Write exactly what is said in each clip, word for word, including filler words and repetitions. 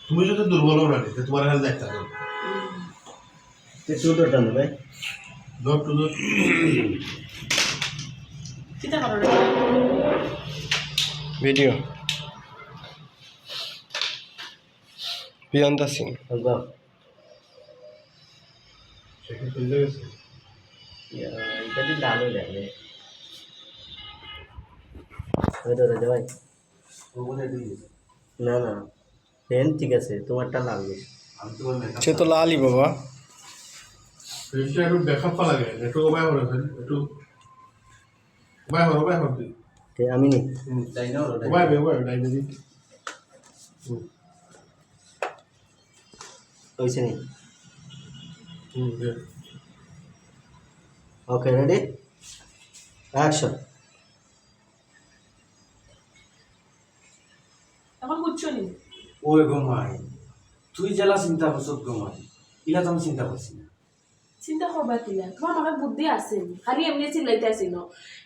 তুমি যদি দুর্বল হও না, তে তোমার খালি দেখতে হবে। তুই চুল ধরতাম না, ভাই। ধর, তুই ধর। কিতা করো রে? ভিডিও। বিয়ন্তা সিং। ইয়া, এটা দিয়ে লাল হয়ে যাবে। ওই তো, ওই তো, ভাই। না, না, প্যান্ট ঠিক আছে, তোমারটা লাল বেশি। আমি তোমার মেকআপ সে তো লালই, বাবা। প্যান্টটা একটু বেখাপ্পা লাগে, একটু উবায় করে ফেল, একটু উবায় কর, উবায় কর তুই। তে আমি নি। হুম। তাই না, ওটা উবায় বে, উবায় বে, ডাইনে দি। হুম। হইছে নি? হুম, দে। Okay, ready? Action. এখন বুঝছো নি? ওই গো মাই, তুই যেলা চিন্তা করছস গো মাই, ইলা তো আমি চিন্তা করছি না। চিন্তা করবা কিলা? তোমার মাথাত বুদ্ধি আছে নি? খালি এমনি চিল্লাইতে আছি না।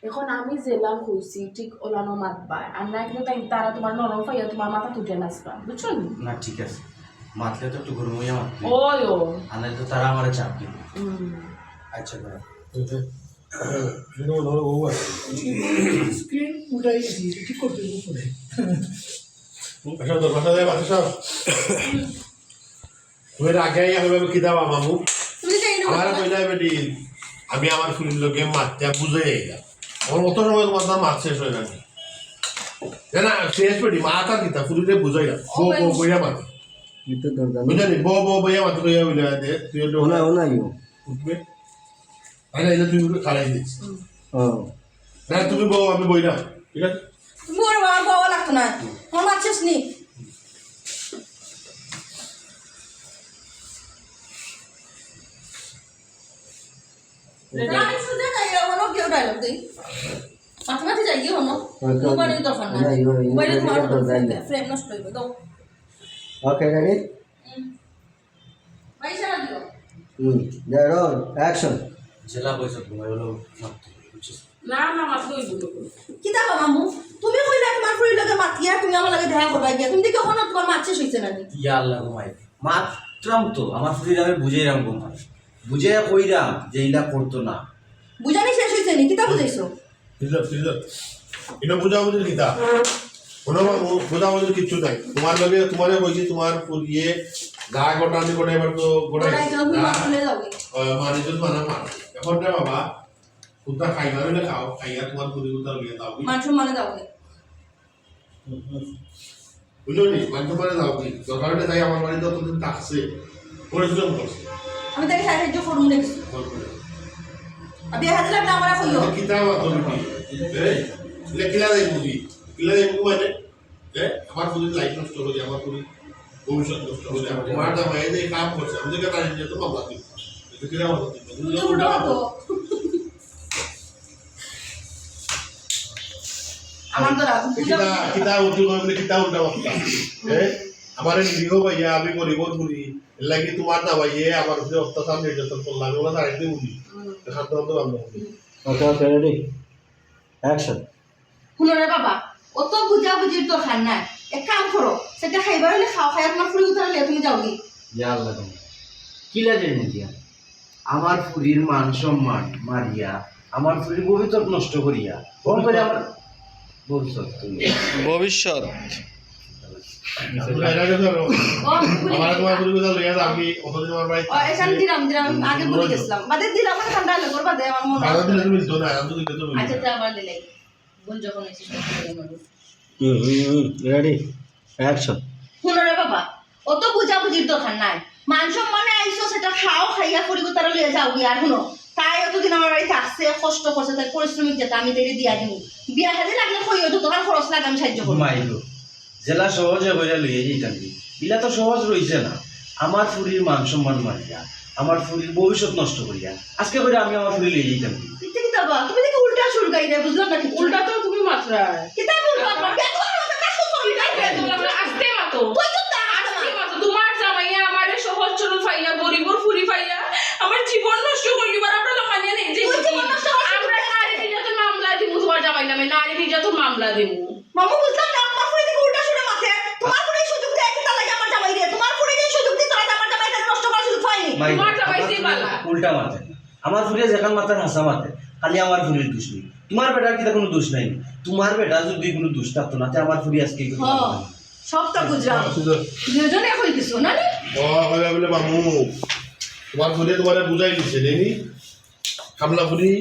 এখন আমি যেলা কইছি, ঠিক ওলানো মাতবা। আর না কিন্তু তাই তারা তোমার নরম পাইয়া তোমার মাথাত উঠে নাচবা। বুঝছো নি? না, ঠিক আছে। মাতলে তো একটু গরম হইয়া মাতবে। ওই ও। আর নাইলে তো তারা আমারে চাপ দিবে। হুম। আচ্ছা, দাঁড়া। এটা মনে হয় ও আছে। Screen উল্টাই গেছি, এটা ঠিক করতে হবে পরে। বাসা দাও, বাসা দাও, বাসা দাও। তুমি রাগে আইয়া কইবা, "কিতা বা মামু?" তুমি যাই না। আমার কইলা বেটি, আমি আমার ফুরির লগে মাতিয়া বুঝাই আইলাম। আমার অত সময় তোমার না মাত শেষ হয় না। না, না, শেষ বেটি, মাত আর কিতা, ফুরিরে বুঝাইলাম। বউ, বউ, বইয়া মাত। বুঝলি? বউ, বউ, বইয়া মাত, কইয়া বইলা দে, তুই একটু ওনা, ওনা ইয়ো। উঠবে। আরে, এই যে তুই উঠে খাড়াই দিস। হুম। ও। না, তুমি বউ, আমি বই না। ঠিক আছে? তুমি ওর বাবার বাবা লাগতো না। আমার মাত শেষ নি। আমি সোজা যাই, ওখানে কেউ dialogue দেই। মাঝে মাঝে যাই গিয়ে হনো। হ্যাঁ, তো মোবাইলের দরকার নাই। না, ইয়ে, ইয়ে, মোবাইলে তোমার ইয়ে, ইয়ে, ফোন, ইয়ে। ফ্রেম নষ্ট হইবে, দাও। Okay, ready? হুম। ভাই, ইশারা দিও। হুম, যা, roll, action। জেলা বয়সে ঘুমাই হলো মাত্র, বুঝছিস? না, না, মাত্র ওই দুটো করে। কিতা গো মামু? তুমি কইলা তোমার ফুরির লগে মাতিয়া, তুমি আমার লগে দেখা করবা গিয়া। তুমি দেখি অখনো তোমার মাত শেষ হইছে না নি? ইয়া আল্লাহ গো মাই। মাতরাম তো, আমার ফুরির আমি বুঝাইরাম গো মাই। বুঝাইয়া কইরাম যে ইলা করতো না। বুঝানি শেষ হইছে নি? কিতা বুঝাইছো? ঠিক আছে, ঠিক আছে। এটা বুঝাবুঝির কিতা? কোনো বা-, বু-, বুঝাবুঝির কিচ্ছু নাই। তোমার লগে, তোমারে কইছি, তোমার ফুরিয়ে যা ঘটানি ঘটাইবার তো ঘটাইছে। ঘটাইছে, তুমি যা, মাফ করে দাও। আহ, মানি যদি মানা মার। এখন রে বাবা, কোনটা খাইবার হইলে খাও, খাইয়া তোমার ফুরি কোনটা লইয়া দাও। মান সম্মানে দাও। বুঝলি? মানতে পারে যাও কি? দরকার হলে তাই আমার বাড়িতে অতদিন থাকছে, পরিশ্রম করছে। আমি তাকে সাহায্য করবো না কিছু। করবো না। আর বিয়ে হাতে লাগলে আমার আর কইও। এটা কিতা মাতো বেটি? এই, এটা কিলা দেয় বুঝি? কিলা দেয় বুঝি মানে? এ, আমার ফুরির life নষ্ট হয়ে, আমার ফুরির ভবিষ্যৎ নষ্ট হয়ে, আমার জামাই যে কাম করছে, আমি তোকে তার নিজে তো মামলা দিব। এটা কিলা মাতো? তুমি তো উল্টা মাতো। আমার তো রাগ, বুঝো? কিতা, কিতা উল্টা মাতো? এ? আমারে নিরীহ ভাইয়া, আমি গরিবর ফুরি। এর লাগি তোমার না ভাইয়ে আমার উপরে অত্যাচার নির্যাতন করলাম, আমি ওরা ছাড়াই দিয়ে উঠি। হুম। শান্ত শান্ত রান্না করি। হুম। Okay, okay, ready? Action. হুনো রে বাবা, অত বুঝাবুঝির দরকার নাই। এক কাম করো, সেটা খাইবার হইলে খাও, খাইয়া তোমার ফুরি উতারে লইয়া তুমি যাও গি। ইয়া আল্লাহ, তুমি কিলা জানি দিয়া? আমার ফুরির মান সম্মান মারিয়া, আমার ফুরির ভবিষ্যৎ নষ্ট করিয়া, কম করে আমার ভবিষ্যৎ তুমি। ভবিষ্যৎ। ও, আমি ভুলি গেছি। আমার তোমার ফুরি কথা লইয়া যাও, আমি অতদিন আমার বাড়ি ও, এখানে দিলাম, দিলাম, আমি আগে ভুলি গেছিলাম। বাদে দিলাম, মানে ঠান্ডা হলে করবা, দে, আমার মনে বাধা দিলে তুমি দিও না, আমি তো দিতে তুমি আচ্ছা, দিও না। তে আবার দিলাই। বোন যখন এসে সব করে নেবো। হুম, হুম, হুম, ready, action. হুনো রে বাবা, অত বুঝাবুঝির দরকার নাই। মান সম্মানে আইছো, সেটা খাও, খাইয়া ফুরি উতারে লইয়া যাও গি। আর হুনো, তাই অতদিন আমার বাড়ি থাকছে, কষ্ট করছে, তাই পারিশ্রমিক যেটা আমি তাইরে দিয়া দিমু। বিয়া শাদি লাগলে কইও, যতখান খরচ লাগে আমি সাহায্য করবো। মাইলো, জেলা সহজে কইরা লইয়া যাইতাম গি। ইলা তো সহজ রইছে না। আমার ফুরির মান সম্মান মারিয়া, আমার ফুরির ভবিষ্যৎ নষ্ট করিয়া, আজকে কইরা আমি আমার ফুরি লইয়া যাইতাম গি। কিতা কিতা বা? তুমি দেখি উল্টা সুর গাইরে, বুঝলাম না কিচ্ছু। উল্টা তো তুমি মাতরায়। কিতা বলবা? আস্তে মাতো। তুই চুপ থাক, আস্তে মাতো। তোমার জামাইয়ে আমারে সহজ সরল পাইয়া, গরিবর ফুরি পাইয়া, আমার জীবন নষ্ট করি দিবার। আমরা তো মানিয়া নেই যে তুই জীবন নষ্ট করছিস। আমরা নারী নির্যাতন মামলা দিমু তোমার জামাই নামে, নারী নির্যাতন মামলা দিমু। মামু, বুঝলাম না, তোমার ফুরি দেখি উল্টা সুরে মাতে। তোমার ফুরি সুযোগ দেয় কিতা লাগে আমার জামাইরে? মাই, তোমার জামাই আমার যে ফুরি বালা। উল্টা মাতে। আমার ফুরি যেখান মাতে হাছা মাতে, খালি আমার ফুরির দোষ নি। তোমার বেটার কিতা কুনু দোষ নাই নি? তোমার বেটার যুদি কুনু দোষ থাকতো না, তে আমার ফুরি আজকে এই কথা হ, বলতো না। সব তো বুঝলাম। দুজনে কই দিছো না নি? ও, কইবা বলে মামু, তোমার ফুরি তোমারে বুঝাই দিছে, নেই নি? কামলা ফুরি,